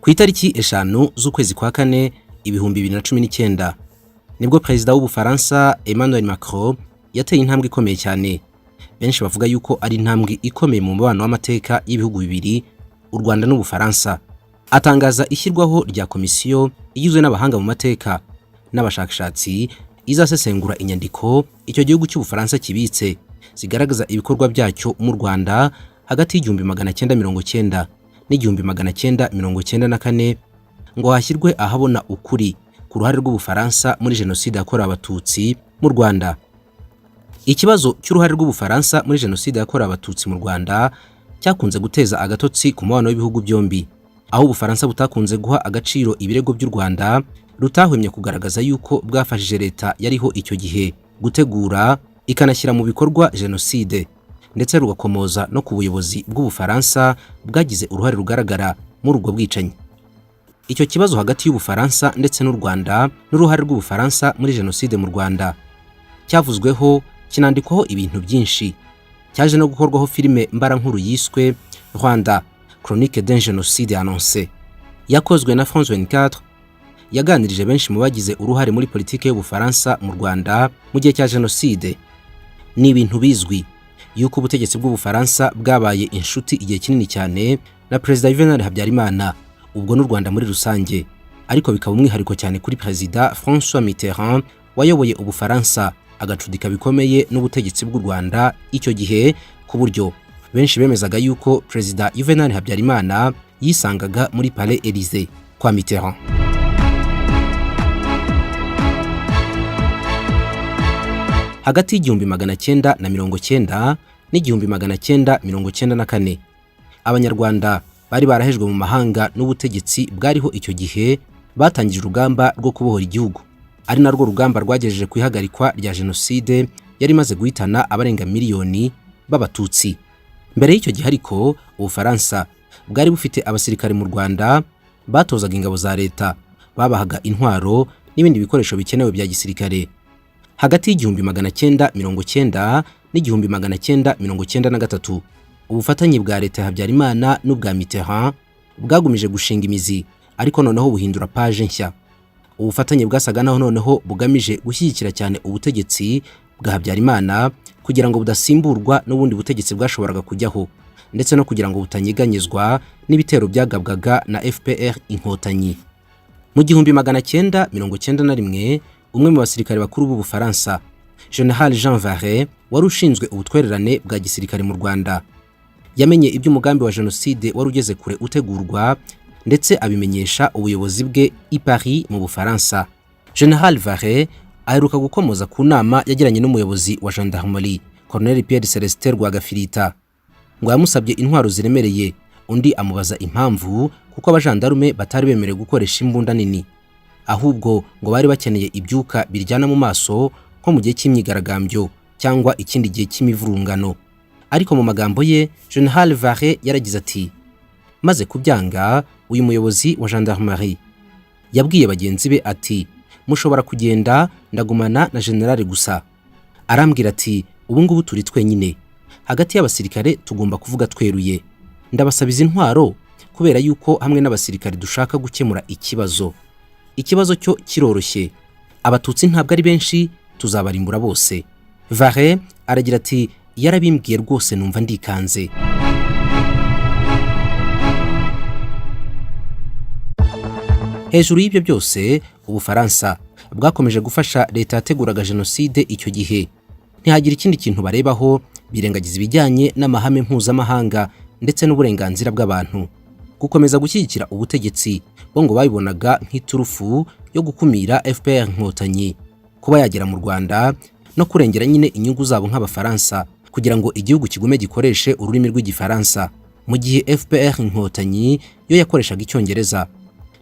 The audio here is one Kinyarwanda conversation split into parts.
Ku itariki 5 z'ukwezi kwa kane 2019, nibwo Perezida w'Ubufaransa Emmanuel Macron yateye intambwe ikomeye cyane, benshi bavuga yuko ari intambwe ikomeye mu mubano w'amateka y'ibihugu bibiri, u Rwanda n'Ubufaransa, atangaza ishyirwaho rya komisiyo igizwe n'abahanga mu mateka n'abashakashatsi izasesengura inyandiko icyo gihugu cy'Ubufaransa kibitse zigaragaza ibikorwa byacyo mu Rwanda hagati y'1990 n'1994, ngo hashyirwe ahabona ukuri ku ruhare rw'Ubufaransa muri Jenoside yakorewe Abatutsi mu Rwanda. Ikibazo cy'uruhare rw'Ubufaransa muri Jenoside yakorewe Abatutsi mu Rwanda cyakunze guteza agatotsi ku mubano w'ibihugu byombi, aho Ubufaransa butakunze guha agaciro ibirego by'u Rwanda rutahwemye kugaragaza yuko bwafashije leta yariho icyo gihe gutegura ikanashyira mu bikorwa jenoside, ndetse rugakomoza no ku buyobozi bw'Ubufaransa bwagize uruhare rugaragara muri ubwo bwicanyi. Icyo kibazo hagati y'Ubufaransa ndetse n'u Rwanda n'uruhare rw'Ubufaransa muri jenoside mu Rwanda cyavuzweho, kinandikwaho ibintu byinshi, cyaje no gukorwaho filime mbarankuru yiswe "Rwanda: Chronique d'un génocide annoncé", yakozwe na France 24, yaganirije benshi mu bagize uruhare muri politike y'Ubufaransa mu Rwanda mu gihe cya jenoside. Ni ibintu bizwi yuko ubutegetsi bw'Ubufaransa bwabaye inshuti igihe kinini cyane na Perezida Juvenal Habyarimana, ubwo n'u Rwanda muri rusange, ariko bikaba umwihariko cyane kuri Perezida François Mitterrand wayoboye Ubufaransa, agacudika bikomeye n'ubutegetsi bw'u Rwanda icyo gihe, ku buryo benshi bemezaga yuko Perezida Juvenal Habyarimana yisangaga muri Palais Élysée kwa Mitterrand. Hagati y'1990 n'1994, Abanyarwanda bari barahejwe mu mahanga n'ubutegetsi bwariho icyo gihe batangije urugamba rwo kubohora igihugu, ari narwo rugamba rwagejeje ku ihagarikwa rya jenoside yari imaze guhitana abarenga miliyoni b'Abatutsi. Mbere y'icyo gihe ariko, Ubufaransa bwari bufite abasirikare mu Rwanda batozaga ingabo za leta, babahaga intwaro n'ibindi bikoresho bikenewe bya gisirikare. Hagati y'1990 n'1993, ubufatanye bwa leta ya Habyarimana n'ubwa Mitterrand bwagumije gushinga imizi, ariko noneho buhindura page nshya. Ubufatanye bwasaga naho noneho bugamije gushyigikira cyane ubutegetsi bwa Habyarimana kugira ngo budasimburwa n'ubundi butegetsi bwashoboraga kujyaho, ndetse no kugira ngo butanyeganyezwa n'ibitero byagabwaga na FPR Inkotanyi. Mu 1991, umwe mu basirikare bakuru b'Ubufaransa, General Jean Varret, wari ushinzwe ubutwererane bwa gisirikare mu Rwanda, yamenye iby'umugambi wa jenoside wari ugeze kure utegurwa, ndetse abimenyesha ubuyobozi bwe i Paris mu Bufaransa. General Varret aheruka gukomoza ku nama yagiranye n'umuyobozi wa gendarmerie, Colonel Pierre Celestin Rwagafirita, ngo yamusabye intwaro ziremereye, undi amubaza impamvu, kuko abajandarume batari bemerewe gukoresha imbunda nini, ahubwo ngo bari bakeneye ibyuka biryana mu maso nko mu gihe cy'imyigaragambyo cyangwa ikindi gihe cy'imivurungano. Ariko mu magambo ye, General Varret yaragize ati: "Maze kubyanga, uyu muyobozi wa gendarmerie yabwiye bagenzi be ati: 'Mushobora kugenda, ndagumana na general gusa.' Arambwira ati: 'Ubu ngubu turi twenyine hagati y'abasirikare, tugomba kuvuga tweruye. Ndabasaba izi ntwaro kubera yuko hamwe n'abasirikare dushaka gukemura ikibazo. Ikibazo cyo kiroroshye, Abatutsi ntabwo ari benshi, tuzabarimbura bose.'" Varret aragira ati: "Yarabimbwiye rwose numva ndikanze." Hejuru y'ibyo byose, Ubufaransa bwakomeje gufasha leta yateguraga jenoside icyo gihe, ntihagira ikindi kintu barebaho, birengagiza ibijyanye n'amahame mpuzamahanga ndetse n'uburenganzira bw'abantu. Gukomeza gushyigikira ubutegetsi bo ngo babibonaga nk'iturufu yo gukumira FPR Inkotanyi kuba yagera mu Rwanda no kurengera nyine inyungu zabo nk'Abafaransa, kugira ngo igihugu kigume gikoreshe ururimi rw'Igifaransa, mu gihe FPR Inkotanyi yo yakoreshaga Icyongereza,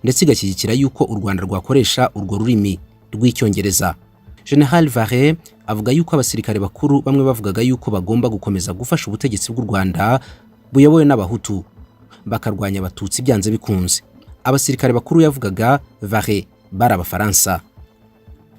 ndetse igashyigikira yuko u Rwanda rwakoresha urwo rurimi rw'Icyongereza. General Varret avuga yuko abasirikare bakuru bamwe bavugaga yuko bagomba gukomeza gufasha ubutegetsi bw'u Rwanda buyobowe n'Abahutu, bakarwanya Abatutsi byanze bikunze. Abasirikare bakuru yavugaga Varret bari Abafaransa.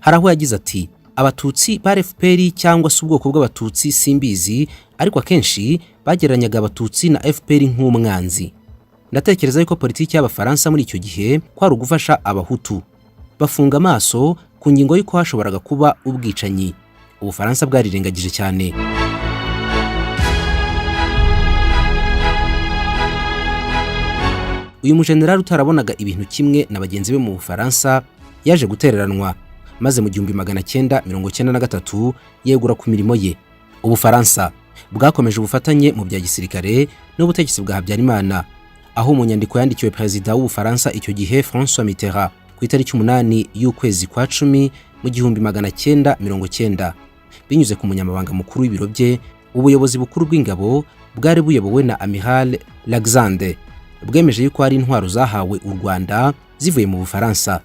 Hari aho yagize ati: "Abatutsi ba FPR cyangwa se ubwoko bw'Abatutsi simbizi, ariko akenshi bagereranyaga Abatutsi na FPR nk'umwanzi. Ndatekereza yuko politiki y'Abafaransa muri icyo gihe kwari ugufasha Abahutu, bafunga amaso ku ngingo y'uko hashoboraga kuba ubwicanyi. Ubufaransa bwarirengagije cyane. Uyu mujenerali utarabonaga ibintu kimwe na bagenzi be mu Bufaransa yaje gutereranwa, maze mu 1993 yegura ku mirimo ye. Ubufaransa bwakomeje ubufatanye mu bya gisirikare n'ubutegetsi bwa Habyarimana, aho mu nyandiko yandikiwe perezida w'Ubufaransa icyo gihe François Mitterrand ku itariki 8 y'ukwezi kwa 10 mu 1990, binyuze ku munyamabanga mukuru w'ibiro bye, ubuyobozi bukuru bw'ingabo bwari buyobowe na Amiral Alexandre bwemeje yuko hari intwaro zahawe u Rwanda zivuye mu Bufaransa.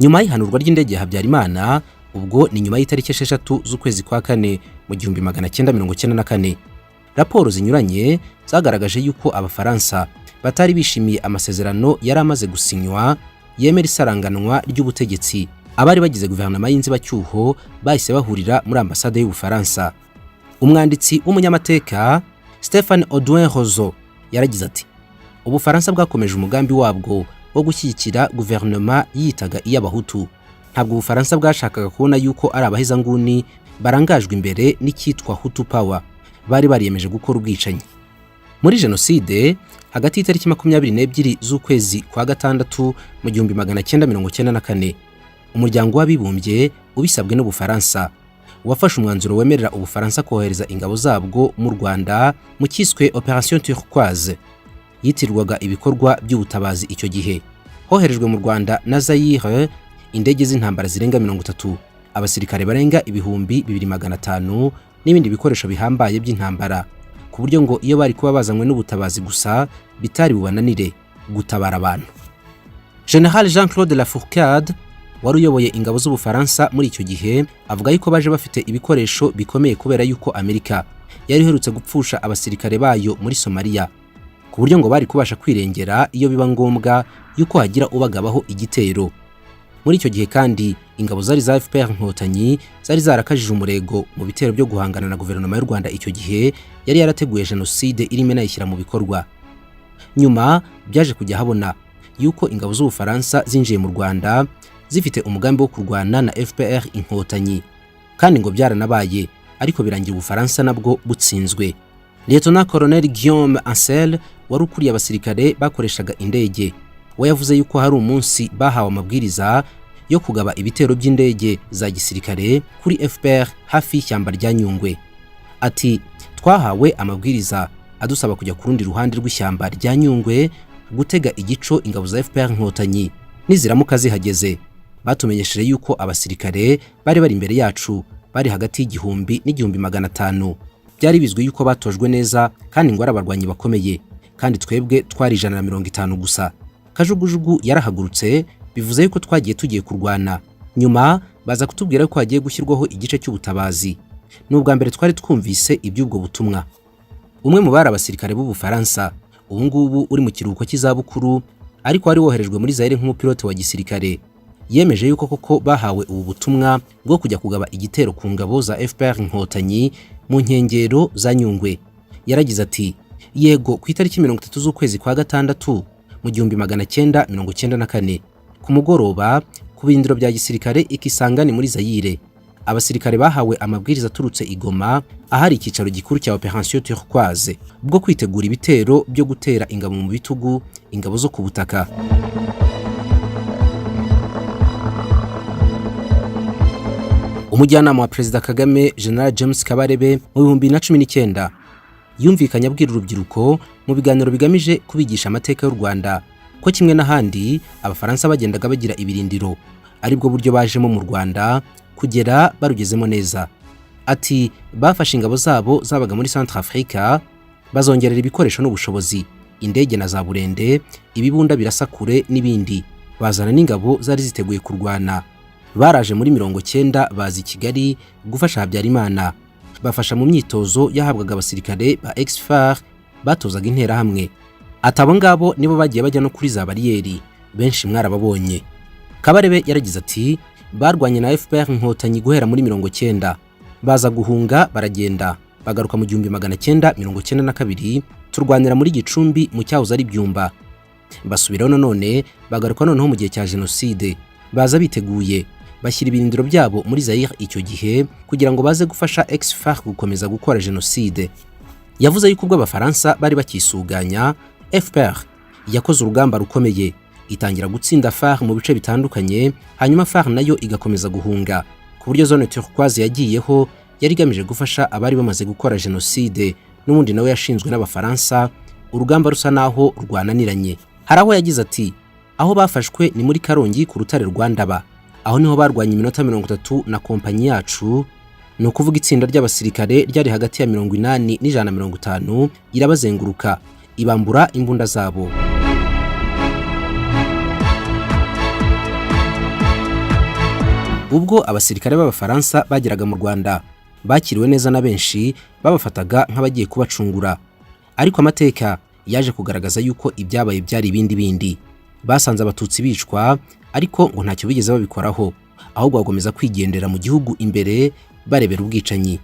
Nyuma y'ihanurwa ry'indege ya Habyarimana, ubwo ni nyuma y'itariki 6 z'ukwezi kwa 4 mu 1994, raporo zinyuranye zagaragaje yuko Abafaransa batari bishimiye amasezerano yari amaze gusinywa yemera isaranganwa ry'ubutegetsi. Abari bagize guverinoma y'inzibacyuho bahise bahurira muri ambasade y'Ubufaransa. Umwanditsi w'umunyamateka Stephen Audouin Rousseau yaragize ati: Ubufaransa bwakomeje umugambi wabwo wo gushyigikira guverinoma yiyitaga iy'Abahutu. Ntabwo Ubufaransa bwashakaga kubona yuko ari abahezanguni barangajwe imbere n'icyitwa Hutu Power bari bariyemeje gukora ubwicanyi. Muri jenoside, hagati y'itariki 22 z'ukwezi kwa 6 mu 1994, umuryango w'abibumbye ubisabwe n'Ubufaransa wafashe umwanzuro wemerera Ubufaransa kohereza ingabo zabwo mu Rwanda mu cyiswe Operation Turquoise, yitirwaga ibikorwa by'ubutabazi. Icyo gihe hoherejwe mu Rwanda na Zaire indege z'intambara zirenga 30, abasirikare barenga 2500 n'ibindi bikoresho bihambaye by'intambara, ku buryo ngo iyo bari kuba bazanywe n'ubutabazi gusa bitari bubananire gutabara abantu. General Jean-Claude Lafourcade wari uyoboye ingabo z'Ubufaransa muri icyo gihe avuga yuko baje bafite ibikoresho bikomeye kubera yuko Amerika yari iherutse gupfusha abasirikare bayo muri Somalia, ku buryo ngo bari kubasha kwirengera iyo biba ngombwa yuko hagira ubagabaho igitero. Muri icyo gihe kandi ingabo zari za FPR Inkotanyi zari zarakajije umurego mu bitero byo guhangana na guverinoma y'u Rwanda icyo gihe yari yarateguye jenoside irimo inayishyira mu bikorwa. Nyuma byaje kujya habona yuko ingabo z'Ubufaransa zinjiye mu Rwanda zifite umugambi wo kurwana na FPR Inkotanyi, kandi ngo byaranabaye, ariko birangira Ubufaransa nabwo butsinzwe. Lieutenant Colonel Guillaume Ancel wari ukuriye abasirikare bakoreshaga indege we yavuze yuko hari umunsi bahawe amabwiriza yo kugaba ibitero by'indege za gisirikare kuri FPR hafi y'ishyamba rya Nyungwe. Ati: twahawe amabwiriza adusaba kujya ku rundi ruhande rw'ishyamba rya Nyungwe gutega igico ingabo za FPR Inkotanyi niziramuka zihageze. Batumenyesheje yuko abasirikare bari bari imbere yacu bari hagati y'igihumbi n'1500. Byari bizwi yuko batojwe neza kandi ngo ari abarwanyi bakomeye, kandi twebwe twari 150 gusa. Kajugujugu yarahagurutse, bivuze yuko twagiye tugiye kurwana. Nyuma baza kutubwira ko hagiye gushyirwaho igice cy'ubutabazi. Ni ubwa mbere twari twumvise iby'ubwo butumwa. Umwe mu bari abasirikare b'Ubufaransa ubu ngubu uri mu kiruhuko cy'izabukuru, ariko wari woherejwe muri Zaire nk'umupilote wa gisirikare, yemeje yuko koko bahawe ubu butumwa bwo kujya kugaba igitero ku ngabo za FPR Inkotanyi mu nkengero za Nyungwe. Yaragize ati: yego, ku itariki 30 z'ukwezi kwa 6 mu 1994 ku mugoroba, ku birindiro bya gisirikare Ikisangani muri Zaire, abasirikare bahawe amabwiriza aturutse i Goma ahari icyicaro gikuru cya Operation Turquoise bwo kwitegura ibitero byo gutera ingabo mu bitugu ingabo zo ku butaka. Umujyanama wa Perezida Kagame General James Kabarebe mu 2019 yumvikanye abwira urubyiruko mu biganiro bigamije kubigisha amateka y'u Rwanda ko kimwe n'ahandi Abafaransa bagendaga bagira ibirindiro, aribwo buryo bajemo mu Rwanda kugera barugezemo neza. Ati: bafashe ingabo zabo zabaga muri Centrafrica bazongerera ibikoresho n'ubushobozi, indege na za burende, ibibunda birasa kure n'ibindi, bazana n'ingabo zari ziteguye kurwana. Baraje muri 90 baza i Kigali gufasha Habyarimana, bafasha mu myitozo yahabwaga abasirikare ba Ex-FAR batozaga interahamwe. Ati: abo ngabo nibo bagiye bajya no kuri za bariyeri, benshi mwarababonye. Kabarebe yaragize ati: barwanye na FPR Inkotanyi guhera muri 90, baza guhunga baragenda, bagaruka mu 1992 Turwanira muri Gicumbi mu cyahoze ari Byumba. Basubiraho nanone, bagaruka noneho mu gihe cya jenoside, baza biteguye, bashyira ibirindiro byabo muri Zaire icyo gihe kugira ngo baze gufasha ex-FAR gukomeza gukora jenoside. Yavuze yuko ubwo Abafaransa bari bakisuganya, FPR yakoze urugamba rukomeye, itangira gutsinda FAR mu bice bitandukanye, hanyuma FAR nayo igakomeza guhunga, ku buryo zone turquoise yagiyeho yari igamije gufasha abari bamaze gukora jenoside, n'ubundi nawe yashinzwe n'Abafaransa, urugamba rusa naho rwananiranye. Hari aho yagize ati: "Aho bafashwe ni muri Karongi ku rutare rwa Ndaba. Aho niho barwanye iminota 30 na kompanyi yacu, ni ukuvuga itsinda ry'abasirikare ryari hagati ya 80 n'150, irabazenguruka, ibambura imbunda zabo." Ubwo abasirikare b'Abafaransa bageraga mu Rwanda, bakiriwe neza na benshi babafataga nk'abagiye kubacungura, ariko amateka yaje kugaragaza yuko ibyabaye byari ibindi bindi. Basanze Abatutsi bicwa, ariko ngo ntacyo bigeze babikoraho, ahubwo bakomeza kwigendera mu gihugu imbere barebera ubwicanyi.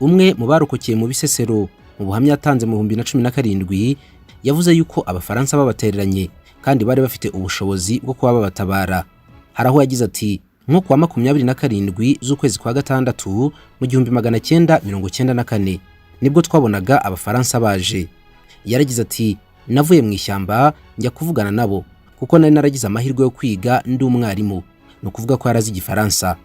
Umwe mu barokokeye mu Bisesero, mu buhamya yatanze mu 2017, yavuze yuko Abafaransa babatereranye kandi bari bafite ubushobozi bwo kuba babatabara. Hari aho yagize ati: "Nko kuwa 27 z'ukwezi kwa gatandatu mu 1994 nibwo twabonaga Abafaransa baje." Yaragize ati: "Navuye mu ishyamba njya kuvugana nabo kuko nari naragize amahirwe yo kwiga ndi umwarimu," ni ukuvuga ko yarazi Igifaransa.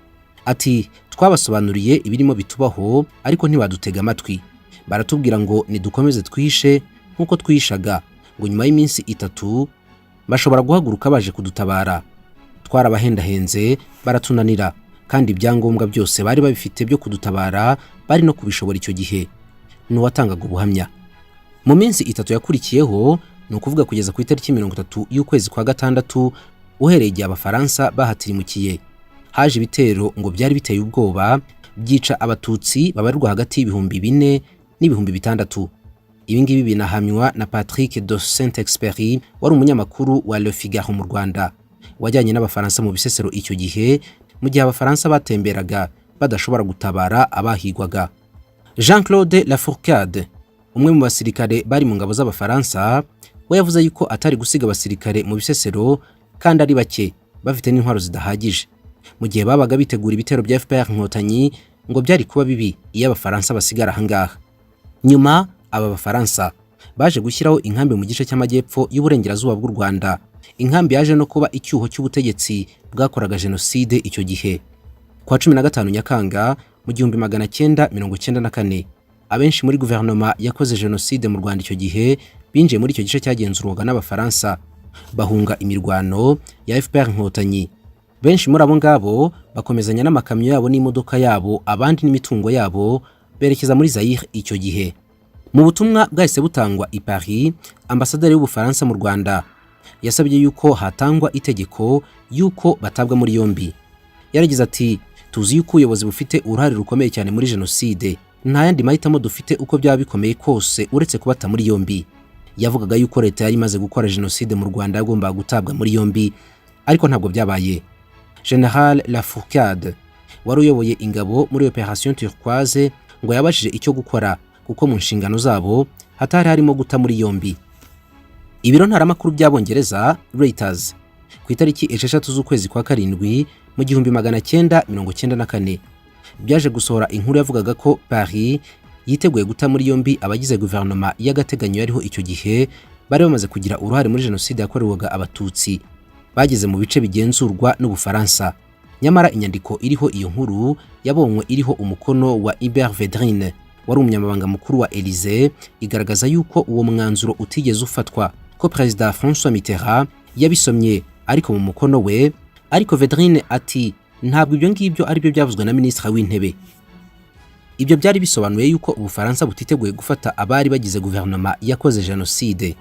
Ati: "Twabasobanuriye ibirimo bitubaho, ariko ntibadutega amatwi. Baratubwira ngo nidukomeze twishe nk'uko twishaga, ngo nyuma y'iminsi 3 bashobora guhaguruka baje kudutabara. Twarabahendahenze baratunanira, kandi ibyangombwa byose bari babifite byo kudutabara, bari no kubishobora icyo gihe." Ni uwatangaga ubuhamya. Mu minsi 3 yakurikiyeho, ni ukuvuga kugeza ku itariki 30 y'ukwezi kwa gatandatu uhereye igihe Abafaransa bahatirimukiye, haje ibitero ngo byari biteye ubwoba, byica Abatutsi babarirwa hagati y'4000 n'6000. Ibi ngibi binahamywa na Patrick de Saint-Exupéry, wari umunyamakuru wa Le Figaro mu Rwanda, wajyanye n'Abafaransa mu Bisesero icyo gihe, mu gihe Abafaransa batemberaga badashobora gutabara abahigwaga. Jean-Claude Lafourcade, umwe mu basirikare bari mu ngabo z'Abafaransa, we yavuze yuko atari gusiga abasirikare mu Bisesero kandi ari bake, bafite n'intwaro zidahagije, mu gihe babaga bitegura ibitero bya FPR Inkotanyi, ngo byari kuba bibi iyo Abafaransa basigara ahangaha. Nyuma aba Bafaransa baje gushyiraho inkambi mu gice cy'amajyepfo y'uburengerazuba bw'u Rwanda, inkambi yaje no kuba icyuho cy'ubutegetsi bwakoraga jenoside icyo gihe. Kwa 15 Nyakanga mu 1994, abenshi muri guverinoma yakoze jenoside mu Rwanda icyo gihe binjiye muri icyo gice cyagenzurwaga n'Abafaransa, bahunga imirwano ya FPR Inkotanyi. Benshi muri abo ngabo bakomezanya n'amakamyo yabo n'imodoka yabo, abandi n'imitungo yabo, berekeza muri Zaire icyo gihe. Mu butumwa bwahise butangwa i Paris, ambasaderi w'Ubufaransa mu Rwanda yasabye yuko hatangwa itegeko yuko batabwa muri yombi. Yaragize ati: "Tuzi yuko ubuyobozi bufite uruhare rukomeye cyane muri jenoside. Nta yandi mahitamo dufite uko byaba bikomeye kose uretse kubata muri yombi." Yavugaga yuko leta yari imaze gukora jenoside mu Rwanda yagombaga gutabwa muri yombi, ariko ntabwo byabaye. General Lafourcade wari uyoboye ingabo muri Operation Turquoise ngo yabashije icyo gukora, kuko mu nshingano zabo hatari harimo guta muri yombi. Ibiro ntaramakuru by'Abongereza Reuters, ku itariki 6 z'ukwezi kwa karindwi mu 1994, byaje gusohora inkuru yavugaga ko Paris yiteguye guta muri yombi abagize guverinoma y'agateganyo yariho icyo gihe bari bamaze kugira uruhare muri jenoside yakorerwaga Abatutsi bageze mu bice bigenzurwa n'Ubufaransa. Nyamara inyandiko iriho iyo nkuru yabonywe iriho umukono wa Hubert Védrine, wari umunyamabanga mukuru wa Elysée, igaragaza yuko uwo mwanzuro utigeze ufatwa, ko Perezida François Mitterrand yabisomye ariko mu mukono we, ariko Védrine ati: "Ntabwo ibyo ngibyo ari byo byavuzwe na Minisitiri w'Intebe." Ibyo byari bisobanuye yuko Ubufaransa butiteguye gufata abari bagize guverinoma yakoze jenoside.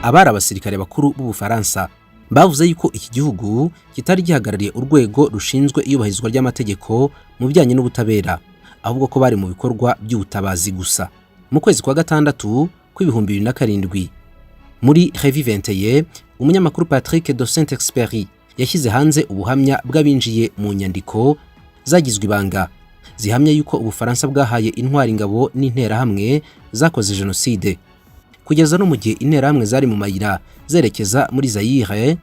Abari abasirikare bakuru b'Ubufaransa bavuze yuko iki gihugu kitari gihagarariye urwego rushinzwe iyubahirizwa ry'amategeko mu bijyanye n'ubutabera, ahubwo ko bari mu bikorwa by'ubutabazi gusa. Mu kwezi kwa gatandatu kw'ibihumbi 2007, muri Revue 21, umunyamakuru Patrick de Saint-Exupéry yashyize hanze ubuhamya bw'abinjiye mu nyandiko zagizwe ibanga. Zihamya yuko Ubufaransa bwahaye intwari, ingabo n'interahamwe zakoze jenoside, kugeza no mu gihe interahamwe zari mu mayira zerekeza muri Zaire,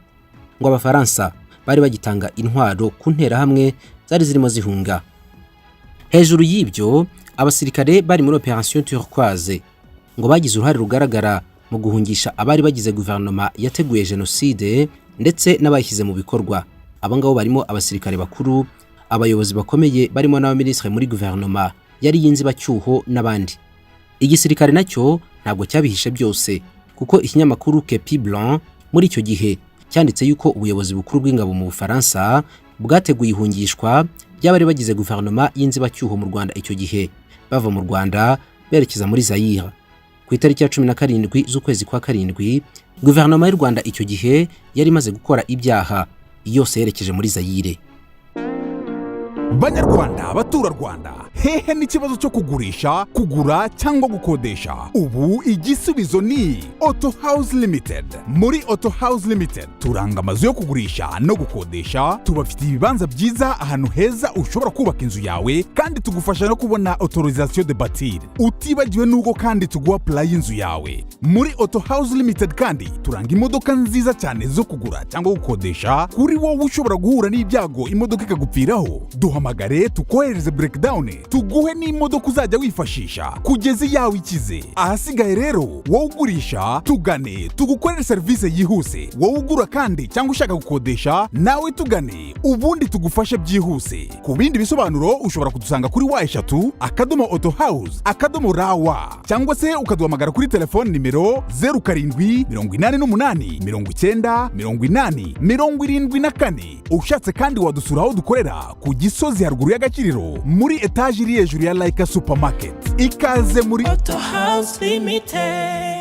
ngo Abafaransa bari bagitanga intwaro ku nterahamwe zari zirimo zihunga. Hejuru y'ibyo, abasirikare bari muri Opération Turquoise ngo bagize uruhare rugaragara mu guhungisha abari bagize guverinoma yateguye jenoside ndetse n'abayishyize mu bikorwa. Abo ngabo barimo abasirikare bakuru, abayobozi bakomeye barimo n'abaminisitiri muri guverinoma yari y'inzibacyuho n'abandi. Igisirikare nacyo ntabwo cyabihishe byose, kuko ikinyamakuru Kepi Blanc muri icyo gihe cyanditse yuko ubuyobozi bukuru bw'ingabo mu Bufaransa bwateguye ihungishwa ry'abari bagize guverinoma y'inzibacyuho mu Rwanda icyo gihe, bava mu Rwanda berekeza muri Zaire. Ku itariki ya 17 z'ukwezi kwa karindwi, guverinoma y'u Rwanda icyo gihe yari imaze gukora ibyaha yose yerekeje muri Zaire. Banyarwanda, abaturarwanda, hehe n'ikibazo cyo kugurisha, kugura cyangwa gukodesha? Ubu igisubizo ni Auto House Limited. Muri Auto House Limited turanga amazu yo kugurisha no gukodesha. Tubafitiye ibibanza byiza ahantu heza ushobora kubaka inzu yawe, kandi tugufasha no kubona autorisation de bâtir. Utibagiwe n'ubwo kandi tuguha plan y'inzu yawe. Muri Auto House Limited kandi turanga imodoka nziza cyane zo kugura cyangwa gukodesha. Kuri wowe ushobora guhura n'ibyago imodoka ikagupfiraho, duhamagare tukohereze breakdown, tuguhe n'imodoka uzajya wifashisha kugeza iyawe ikize. Ahasigaye rero, wowe ugurisha, tugane tugukorere serivisi yihuse. Wowe ugura kandi cyangwa ushaka gukodesha, nawe tugane ubundi tugufashe byihuse. Ku bindi bisobanuro ushobora kudusanga kuri www.autohouse.rw, cyangwa se ukaduhamagara kuri telefoni nimero 0788 90 80 74. Ushatse kandi wadusura aho dukorera ku Gisozi, haruguru y'Agakiriro, muri etaje iri hejuru ya Layika Supermarket. Ikaze muri Auto House Limited.